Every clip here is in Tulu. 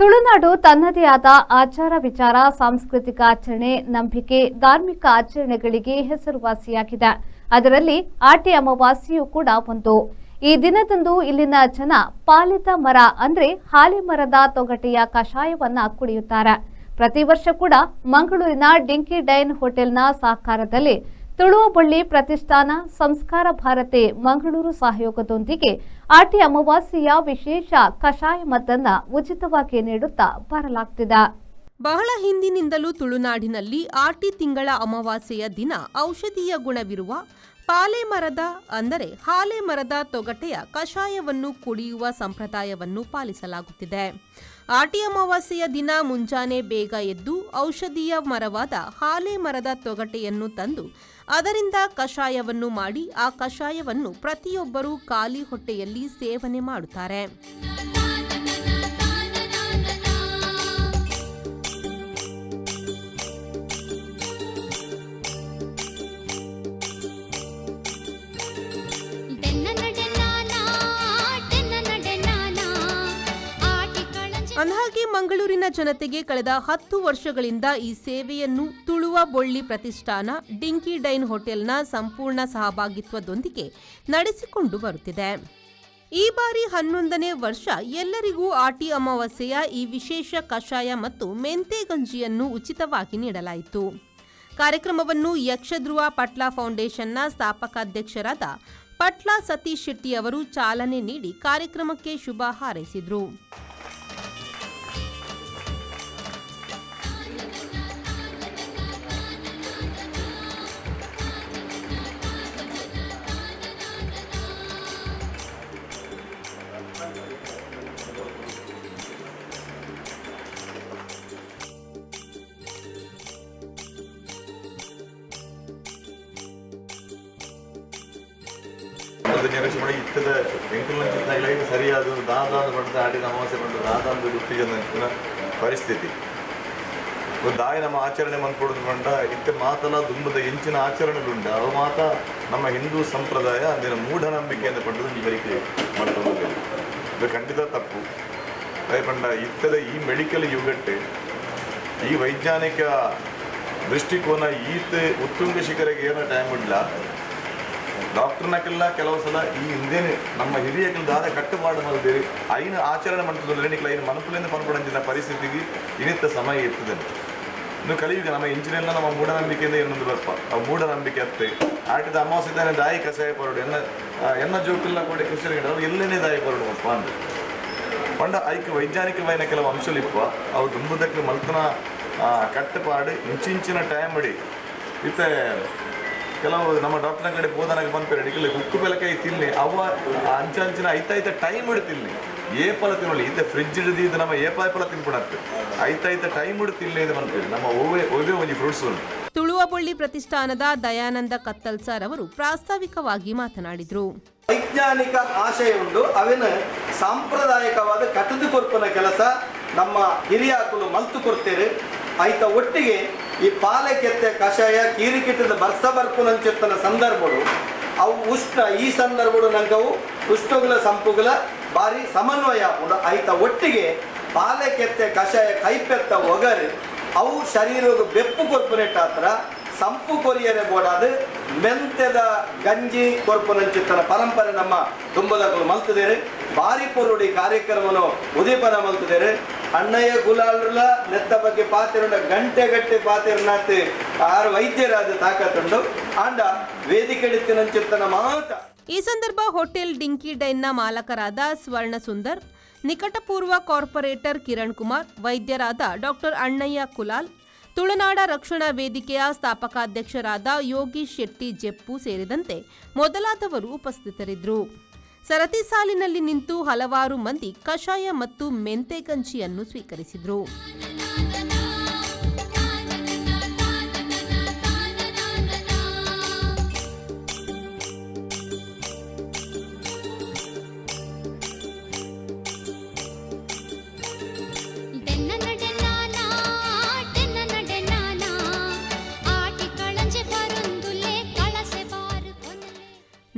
ತುಳುನಾಡು ತನ್ನದೇ ಆದ ಆಚಾರ ವಿಚಾರ, ಸಾಂಸ್ಕೃತಿಕ ಆಚರಣೆ, ನಂಬಿಕೆ, ಧಾರ್ಮಿಕ ಆಚರಣೆಗಳಿಗೆ ಹೆಸರುವಾಸಿಯಾಗಿದೆ. ಅದರಲ್ಲಿ ಆಟಿ ಅಮಾವಾಸ್ಯೆಯೂ ಕೂಡ ಒಂದು. ಈ ದಿನದಂದು ಇಲ್ಲಿನ ಜನ ಪಾಲಿತ ಮರ ಅಂದ್ರೆ ಹಾಲಿ ಮರದ ತೊಗಟೆಯ ಕಷಾಯವನ್ನ ಕುಡಿಯುತ್ತಾರೆ. ಪ್ರತಿ ವರ್ಷ ಕೂಡ ಮಂಗಳೂರಿನ ಡಿಂಕಿ ಡೈನ್ ಹೋಟೆಲ್ನ ಸಹಕಾರದಲ್ಲಿ ತುಳುವಬಳ್ಳಿ ಪ್ರತಿಷ್ಠಾನ ಸಂಸ್ಕಾರ ಭಾರತಿ ಮಂಗಳೂರು ಸಹಯೋಗದೊಂದಿಗೆ ಆಟಿ ಅಮಾವಾಸ್ಯೆಯ ವಿಶೇಷ ಕಷಾಯ ಮದ್ದನ್ನ ಉಚಿತವಾಗಿ ನೀಡುತ್ತಾ ಬರಲಾಗ್ತಿದೆ. ಬಹಳ ಹಿಂದಿನಿಂದಲೂ ತುಳುನಾಡಿನಲ್ಲಿ ಆಟಿ ತಿಂಗಳ ಅಮಾವಾಸ್ಯೆಯ ದಿನ ಔಷಧೀಯ ಗುಣವಿರುವ ಪಾಲೆ ಮರದ ಅಂದರೆ ಹಾಲೆ ಮರದ ತೊಗಟೆಯ ಕಷಾಯವನ್ನು ಕುಡಿಯುವ ಸಂಪ್ರದಾಯವನ್ನು ಪಾಲಿಸಲಾಗುತ್ತಿದೆ. ಆಟಿ ಅಮಾವಾಸ್ಯೆಯ ದಿನ ಮುಂಜಾನೆ ಬೇಗ ಎದ್ದು ಔಷಧೀಯ ಮರವಾದ ಹಾಲೆ ಮರದ ತೊಗಟೆಯನ್ನು ತಂದು ಅದರಿಂದ ಕಷಾಯವನ್ನು ಮಾಡಿ ಆ ಕಷಾಯವನ್ನು ಪ್ರತಿಯೊಬ್ಬರೂ ಖಾಲಿ ಹೊಟ್ಟೆಯಲ್ಲಿ ಸೇವನೆ ಮಾಡುತ್ತಾರೆ. ಅಂದಹಾಗೆ ಮಂಗಳೂರಿನ ಜನತೆಗೆ ಕಳೆದ 10 ವರ್ಷಗಳಿಂದ ಈ ಸೇವೆಯನ್ನು ತುಳುವ ಬೊಳ್ಳಿ ಪ್ರತಿಷ್ಠಾನ ಡಿಂಕಿ ಡೈನ್ ಹೋಟೆಲ್ನ ಸಂಪೂರ್ಣ ಸಹಭಾಗಿತ್ವದೊಂದಿಗೆ ನಡೆಸಿಕೊಂಡು ಬರುತ್ತಿದೆ. ಈ ಬಾರಿ 11ನೇ ವರ್ಷ ಎಲ್ಲರಿಗೂ ಆಟಿ ಅಮಾವಾಸ್ಯೆಯ ಈ ವಿಶೇಷ ಕಷಾಯ ಮತ್ತು ಮೆಂತೆ ಗಂಜಿಯನ್ನು ಉಚಿತವಾಗಿ ನೀಡಲಾಯಿತು. ಕಾರ್ಯಕ್ರಮವನ್ನು ಯಕ್ಷಧ್ರುವ ಪಟ್ಲ ಫೌಂಡೇಶನ್ನ ಸ್ಥಾಪಕಾಧ್ಯಕ್ಷರಾದ ಪಟ್ಲ ಸತೀಶ್ ಶೆಟ್ಟಿ ಅವರು ಚಾಲನೆ ನೀಡಿ ಕಾರ್ಯಕ್ರಮಕ್ಕೆ ಶುಭ ಹಾರೈಸಿದರು. ಇತ್ತದ ಎಂಕುಲಂಚಿತ್ನಾಗಲಿ ಸರಿಯಾದ ದಾದಾಂದು ಪಂಡದ ಆಟಿನ ಅಮಾವಾಸ್ಯೆ ಪಂಡ ದಾದಾಂದು ಗುತ್ತಿಜನ ಪರಿಸ್ಥಿತಿ. ದಾಯಿ ನಮ್ಮ ಆಚರಣೆ ಮನ್ಕೊಡುದು ಪಂಡ ಇತ್ತೆ ಮಾತಲ ದುಂಬದ ಎಂಚಿನ ಆಚರಣೆಲುಂಡ ಅವು ಮಾತ ನಮ್ಮ ಹಿಂದೂ ಸಂಪ್ರದಾಯ ಅಂದಿನ ಮೂಢನಂಬಿಕೆಯನ್ನು ಪಂಡದು ಬರಿಕೆ ಮಾಡ್ಕೊಂಡು ಇದು ಖಂಡಿತ ತಪ್ಪು. ಅದೇ ಪಂಡ ಇತ್ತದ ಈ ಮೆಡಿಕಲ್ ಯುಗಟ್ಟೆ ಈ ವೈಜ್ಞಾನಿಕ ದೃಷ್ಟಿಕೋನ ಈತ ಉತ್ತುಂಗ ಶಿಖರಗೆ ಏನೋ ಟೈಮ್ ಉಡ್ಲ ಡಾಕ್ಟರ್ನಕ್ಕೆಲ್ಲ ಕೆಲವು ಸಲ ಈ ಹಿಂದೇನೆ ನಮ್ಮ ಹಿರಿಯಕಲ್ ದಾದ ಕಟ್ಟುಪಾಡು ಮಲ್ದೇರಿ ಐನು ಆಚರಣೆ ಮಾಡ್ತದೆ ನಿಕ್ಲ ಐನು ಮನಪುಲಿಂದ ಪನ್ಪಡಂಚಿನ ಪರಿಸ್ಥಿತಿಗೆ ಇನಿತ್ತ ಸಮಯ ಇರ್ತದೆ. ಇನ್ನು ಕಲಿಯುಗ ನಮ್ಮ ಇಂಜಿನಿಯರ್ನ ನಮ್ಮ ಮೂಢನಂಬಿಕೆಯಿಂದ ಇನ್ನೊಂದು ಬರ್ಪ ಅವು ಮೂಢನಂಬಿಕೆ ಅತ್ತೆ ಆಟದ ಅಮಾವಾಸ್ಯೆ ದಾಯಿ ಕಷಾಯ ಪರಡು ಎನ್ನ ಎನ್ನ ಜೋಕಿಲ್ಲ ಕೂಡ ಕೃಷಿ ಅವು ಎಲ್ಲೇನೆ ದಾಯಿ ಪರಡು ಅಪ್ಪ ಅಂದ್ರೆ ಪಂಡ ಐಕ್ ವೈಜ್ಞಾನಿಕವಾಯಿನ ಕೆಲವು ಅಂಶలు ಇಪ್ಪ ಅವು ದುಂಬುದಕ್ಕೆ ಮಲ್ತನ ಕಟ್ಟುಪಾಡು ಇಂಚಿಂಚಿನ ಟೈಮ್ ಮಾಡಿ ಇತ್ತೆ ಕೆಲವು ನಮ್ಮ ಡಾಕ್ಟರ್ನ ಕಡೆ ಬೋಧನಾಗ ಬಂದ್ಪೇರೆ ನಿಕಲೆ ಉಕ್ಕು ಬೆಲಕೈ ತಿನ್ನಿ ಅವ ಅಂಚ ಅಂಚಿನ ಐತ ಟೈಮ್ ಇಡು ತಿನ್ನಿ ಏ ಫಲ ತಿನ್ನೊಳ್ಳಿ ಇತ್ತೆ ಫ್ರಿಜ್ ಹಿಡಿದು ಇದು ನಮ್ಮ ಏ ಫಲ ತಿನ್ಪುಣತ್ತೆ ಐತ ಟೈಮ್ ಇಡು ತಿನ್ನಿ ಇದು ಬಂದ್ಪೇರೆ ನಮ್ಮ ಒವ್ವೆ ಒವ್ವೆ ಒಂಜಿ ಫ್ರೂಟ್ಸ್. ತುಳುವಬೊಳ್ಳಿ ಪ್ರತಿಷ್ಠಾನದ ದಯಾನಂದ ಕತ್ತಲ್ಸಾರ್ ಅವರು ಪ್ರಾಸ್ತಾವಿಕವಾಗಿ ಮಾತನಾಡಿದರು. ವೈಜ್ಞಾನಿಕ ಆಶಯ ಉಂಟು ಅವಿನ ಸಾಂಪ್ರದಾಯಿಕವಾದ ಕಟದು ಕೊರ್ಪುನ ಕೆಲಸ ನಮ್ಮ ಹಿರಿಯಾಕುಲು ಮಲ್ತು ಕೊಡ್ತೇವೆ. ಐತ ಒಟ್ಟಿಗೆ ಈ ಪಾಲಕೆತ್ತೆ ಕಷಾಯ ಕೀರಿಕಿಟ್ಟದ ಬರ್ಸ ಬರ್ಪುನಂಚಿತ್ತನ ಸಂದರ್ಭಡು ಅವು ಉಷ್ಣ ಈ ಸಂದರ್ಭಡು ನಂಗವು ಉಷ್ಣಗುಲ ಸಂಪುಗುಲ ಭಾರಿ ಸಮನ್ವಯ ಉಂಡು. ಐತ ಒಟ್ಟಿಗೆ ಪಾಲಕೆತ್ತೆ ಕಷಾಯ ಕೈಪೆತ್ತ ಒಗರು ಅವು ಶರೀರದ ಬೆಪ್ಪು ಕೊರ್ಪುನೆಟ್ಟಾತ್ರ ಸಂಪು ಕೊರಿಯರೆ ಬೋಡಾದ ಮೆಂತೆದ ಗಂಜಿ ಕೊರ್ಪುನಂಚಿತ್ತನ ಪರಂಪರೆ ನಮ್ಮ ತುಂಬದಗಳು ಮಲ್ತದೇರು. ಬಾರಿ ಪೊರುಡಿ ಕಾರ್ಯಕ್ರಮನು ಉದೀಪನ ಮಲ್ತದೇರು. ಅಣ್ಣಯ್ಯ ಗುಲಾಲ್ರಲ ನೆತ್ತ ಬಗ್ಗೆ ಪಾತಿರುಂಡ ಗಂಟೆ ಗಟ್ಟೆ ಪಾತಿರುನಾತ್ ಆರು ವೈದ್ಯರಾದ ತಾಕತ್ತುಂಡು ಆಂಡ ವೇದಿಕೆ ಮಾತ. ಈ ಸಂದರ್ಭ ಹೋಟೆಲ್ ಡಿಂಕಿ ಡೈನ್ನ ಮಾಲಕರಾದ ಸ್ವರ್ಣ ಸುಂದರ್, ನಿಕಟಪೂರ್ವ ಕಾರ್ಪೊರೇಟರ್ ಕಿರಣ್ ಕುಮಾರ್, ವೈದ್ಯರಾದ ಡಾಕ್ಟರ್ ಅಣ್ಣಯ್ಯ ಕುಲಾಲ್, ತುಳುನಾಡ ರಕ್ಷಣಾ ವೇದಿಕೆಯ ಸ್ಥಾಪಕಾಧ್ಯಕ್ಷರಾದ ಯೋಗೀಶ್ ಶೆಟ್ಟಿ ಜೆಪ್ಪು ಸೇರಿದಂತೆ ಮೊದಲಾದವರು ಉಪಸ್ಥಿತರಿದ್ದರು. ಸರತಿ ಸಾಲಿನಲ್ಲಿ ನಿಂತು ಹಲವಾರು ಮಂದಿ ಕಷಾಯ ಮತ್ತು ಮೆಂತೆ ಗಂಜಿಯನ್ನು ಸ್ವೀಕರಿಸಿದರು.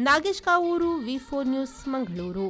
Nagesh Kavoor, V4 news, Mangaluru.